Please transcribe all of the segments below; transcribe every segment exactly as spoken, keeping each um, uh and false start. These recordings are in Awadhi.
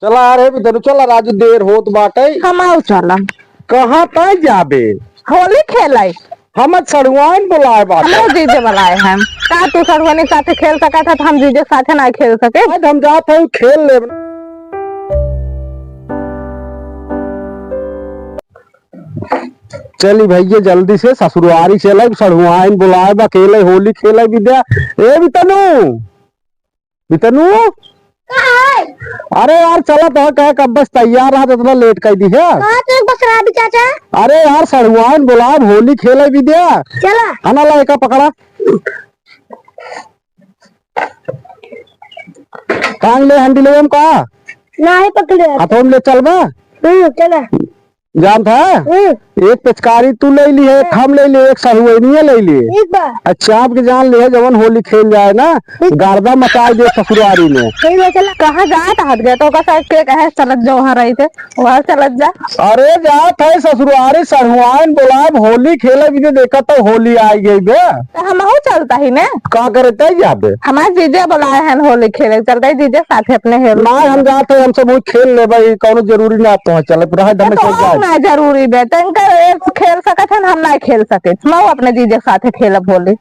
चला रे बितरू, चला राजू, देर होत बाटे। हम आउ चला। कहाँ तय जाबे? होली खेलाई। हम सड़ुआइन बोलाए बाटे। हमरो जीजे बोलाए हैं। का तू सड़ुआइन साथे खेल सकत है, तो हम जीजे साथे ना खेल सके? आज हम जात है, खेल लेब। चली भैया, जल्दी से ससुरारी चले, सड़ुआइन बोलाए बा, खेले होली खेले विद्या। ए बितनू, बितनू, का है? अरे यार, चला तो कहे कब बस तैयार रहा, इतना लेट कर दी है। कहाँ तो एक बस रहा भी चाचा? अरे यार, सड़ुआइन बोलाए, होली खेले विद्या। चला। आना ला, एका पकड़ा। टांग ले, हंडी ले हम का? नाही पकड़े। हाथों में ले चलबा? हम्म, चला। जानत है? हम्म। एक पिचकारी तू ले ली है, एक हम ले ली, एक सहुआइनिया ले ली। ठीक बा। अच्छा, आपके जान ले है, जवन होली खेल जाए ना, ठीक। गर्दा मचाई दे ससुरारी में। ठीक बा, चला। कहाँ जात हाथ गए तो ओकर साथ के कहे चलत जो वहाँ रही थे। वहाँ चलत जा। अरे जात है ससुरारी, सड़ुआइन बोलाब, होली खेले भी दे, देखा तो होली आई गई बे। तो हमहू चलता ही ने। का करे तय जाबे? हमार जीजे बोलाए हैं होली खेले, चलता ही जीजे साथे अपने हेल। ना, हम जात है, हम सब वही खेल लेबे, ई कौनो जरूरी ना पहुँचल, पूरा है तो धमे से और जाए। ना जरूरी बे, तनका एक खेल सकत है, हम ना खेल सके, हम अपने जीजे साथे खेलब होली।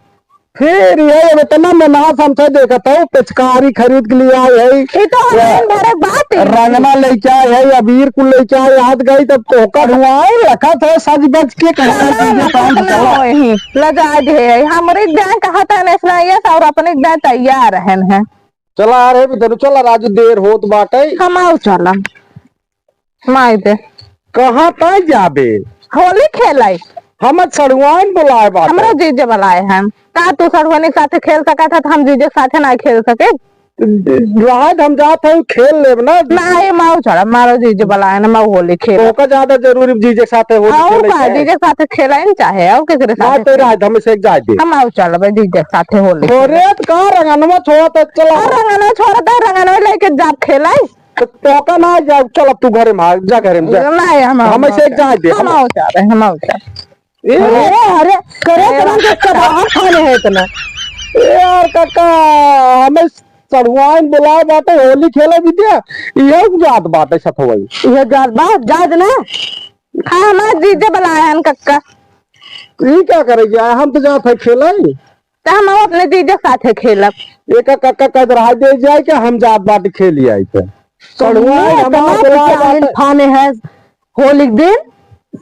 फिर ये इतना मेहनत हमसे देखत हो, पिचकारी खरीद के लिए आए है। ई तो हम या दिन भर एक बात है। रंगना लेके आए है, अबीर कुल लेके आए, हाथ गई तब तोहका धुआए लखत है, सज बज के कहना चलो, चीजें काम से चलो, चलो। वही लजा दे है। हमरे जान कहा था ने सुनाइए और अपने जान तैयार रहन है। चला आ रहे बितरू, चला राजू, देर होत बाटे। हम आउ चला। माई दे। कहाँ तय जाबे? होली खेलाई। हम सड़ुआइन बोलाए बाटे। हमरो जीजे बोलाए हैं। का तू सड़ुआइन साथे खेल सकत है, तो हम जीजे साथे ना खेल सके? राहत हम जात है, खेल लेब ना। ना, ये माऊ छोड़ा, मारो जीजे बोलाए ना, माऊ होली खेल। ओका ज्यादा जरूरी जीजे साथे होली आऊ खेले का, के? जीजे साथे खेलाई न चाहे, आऊ केकरे ना, साथे तो खेल? राहत हम से जाए दे। हम आउ चलबे जीजे साथे होली खेल। अरे, का रंगनवा छोड़ा तो चला। आ, रंगनवा छोड़ा तो रंगनवा लेके जाब खेलाई। तो तोका ना जाओ, चल अब तू घरे में आ, जा घरे में जा। नहीं, हम हम ऐसे जाए दे, हम हम आओ जा रहे, हम आओ जा रहे। ए, अरे, अरे, करे अरे, तुरंत इसका बाहर खाने है इतना। ए यार काका, हमें सड़ुआइन बोलाए बाटे, होली खेले विद्या, इहे जात बाटे सथवई। इहे जात बा, जात ना। हाँ, हमार जीजे बोलाए हन कक्का। ई का करे जाए, हम तो जात है खेले। त हम अपने जीजे साथे खेलब। एका कक्का कह रहा दे जाए कि हम जात बाटी खेली आई त। सड़ुआ सुनिए, हमार इतना बोला पिटाइन बाटे। फाने है, होली के दिन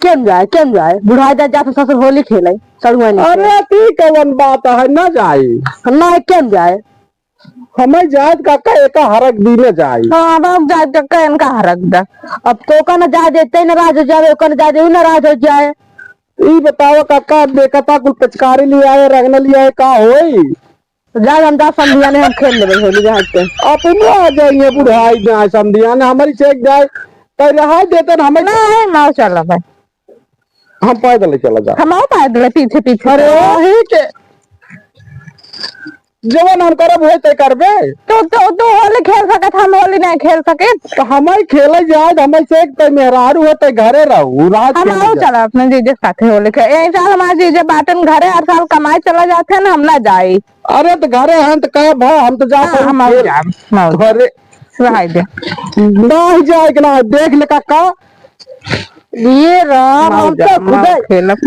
केम जाए, केम जाए, बुढ़ा जाए, जात ससुर होली खेले, सड़ुआ नहीं अरे, खेले। ती कवन बात है, ना जाई। ना, केम जाए। हमें जात काका एका हरक दिन जाई। हाँ, हम जात काका इनका हरक दा। अब तो ओका ना जाए देते, नाराज हो जाए, ओका ना जाए दे, नाराज हो जाए। ई बताओ काका, देखता कुल पिचकारी ले आए, रंगना ले आए, का होई? तो जाए हम जा समधिया ने हम खेल लेबे होली जहाँ के। अपनो आ जाइए बुढ़ाई जाए समधिया ने, हमारी चेक जाए, तो रहा देते न हमें। नहीं, ना चला भाई। हम पैदल ही चला जा। हम आओ पैदल पीछे पीछे। अरे वही के जवन हम करब होई ते करबे। तो, तो, तो होली खेल सकत, हम होली नहीं खेल सके। तो हमें खेले जाए, हमें से एक ते मेहरारू हो ते घरे रहू, रात हम खेले आओ जाए। चला अपने जीजे साथे होली खेल। यही साल हमारे जीजे बाटन घरे, हर साल कमाए चला जाते हैं ना, हम ना जाई। अरे तो घरे हैं तो कहे भा, हम तो जाते हाँ, हैं हम आओ खेल। जाब, हम आओ घरे। रहाई दे। नहीं जाए के ना, देख ले काका। ये राम, हम तो खुदे खेलब।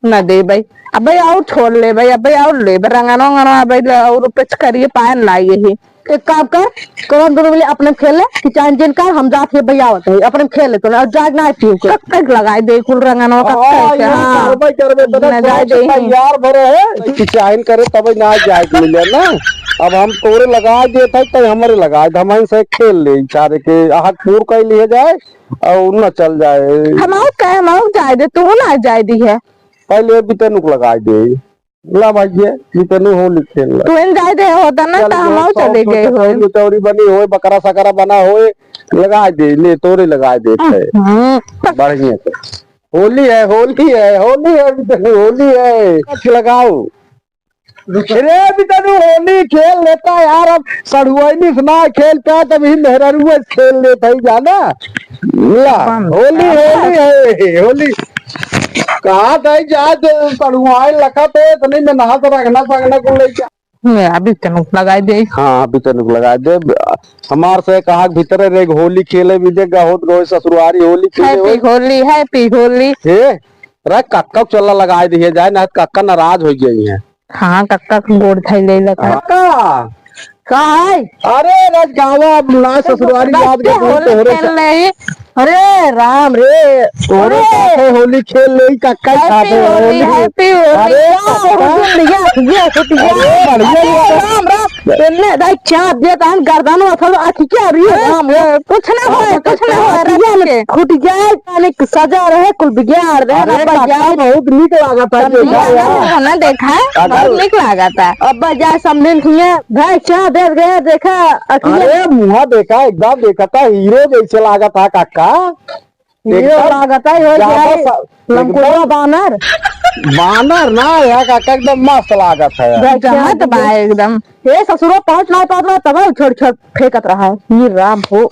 ना देबे। अबे और छोड़ लेबे, अबे और लेबे। रंगना, रंगना, अबे ले और पिचकारिये पायन लाई यही। एक काम कर, कौन दोनों मिले अपने खेल ले, कि चाहे जिन कर, हम जात है भैया होते हैं, अपने खेल लेते हैं, और जाग ना आती हूँ। कब तक लगाई दे कुल रंगना, कब हाँ, तक? ये हाँ। करबे, करबे, तो ना जाए दे। तैयार भरे है, कि चाहे करे, तब ना जाए के मिले ना। अब हम तोरे लगा देते हैं, तो हमारे लगा दे, हम से खेल ले, सारे के हाथ पूर कर लिए जाए। और ना चल जाए। हम आउत का, हम आउत जाए दे, तू ना जाए दी है। पहले बितनु को लगाए दे। ला भाई ये, बितनु होली खेल ला। तू इन जाए दे होता ना, चल तो हम गए, आउत चले गए हो। कचौरी बनी होए, बकरा सकरा बना होए, लगाए दे, ले तोरे लगाए दे। हम्म। बढ़िया से। होली है, होली है, होली है, बितनु होली है। लगाओ। रे बितनु होली खेल लेता यार, अब सड़ुआइनी से ना खेल पाए, तब ही मेहरारुआ से खेल लेता ही जाना। ला, होली, होली है, होली। कहा था जा, सड़ुआइन लखा तो इतने में नहा तो रखना, सगना को लेके। ले, अभी तनुक लगाई दे। हाँ, अभी तनुक लगाई दे। हमार से कहा कि भीतरे रे होली खेले भी दे, गहोत गहोत ससुरारी होली खेले हैप्पी होई। होली, हैप्पी होली। हे, रे कक्का को चल्ला लगाई दिए जाए, ना कक्का नाराज हो गई है। हाँ, कक्का को गोड़ धई ले लगा। कक्का। का है? अरे, रजगावा, मुला ससुरारी याद के होली तोहरे खेल सा- रही। अरे राम रे, तोहरे अरे। साथे होली खेल लेई, कक्का के हैप्पी साथे होली, होली। हैप्पी होली। अरे, कक्का। ये, ये, ये, अरे, बढ़िया, अरे, ये राम, राम। एन्ने दाई चाप दे, तहन गर्दन में थोड़ा अथी क्या रही है, अरे, राम रे। कुछ ना होए, कुछ ना होए, अरे, रख के। फूट जाए, तनिक सजा रहे, कुल बिगाड़ दे, अरे, रब्बा कक्का जाए। बहुत नीक लागत है, तब देखा नीक यार। लागत है ना, देखा है? अगर बहुत नीक लागत है। अब्बा जाए, समझिन हियाँ, भाई, चाप दे गए, देखा, अखियाँ। अरे, मुँहा देखा, एकदम देखता, हीरो जैसे लागत है, कक्का। ये एकदम लागत है, हो ज्यादा जाए, सा-, लंकुआ एकदम बानर। बानर ना, यहाँ का एकदम मस्त लागत है। जमत बा एकदम। ए ससुरो पहुँच ना पावत रहा, तब छोड़ छोड़ फेंकत रहा है। ये राम हो।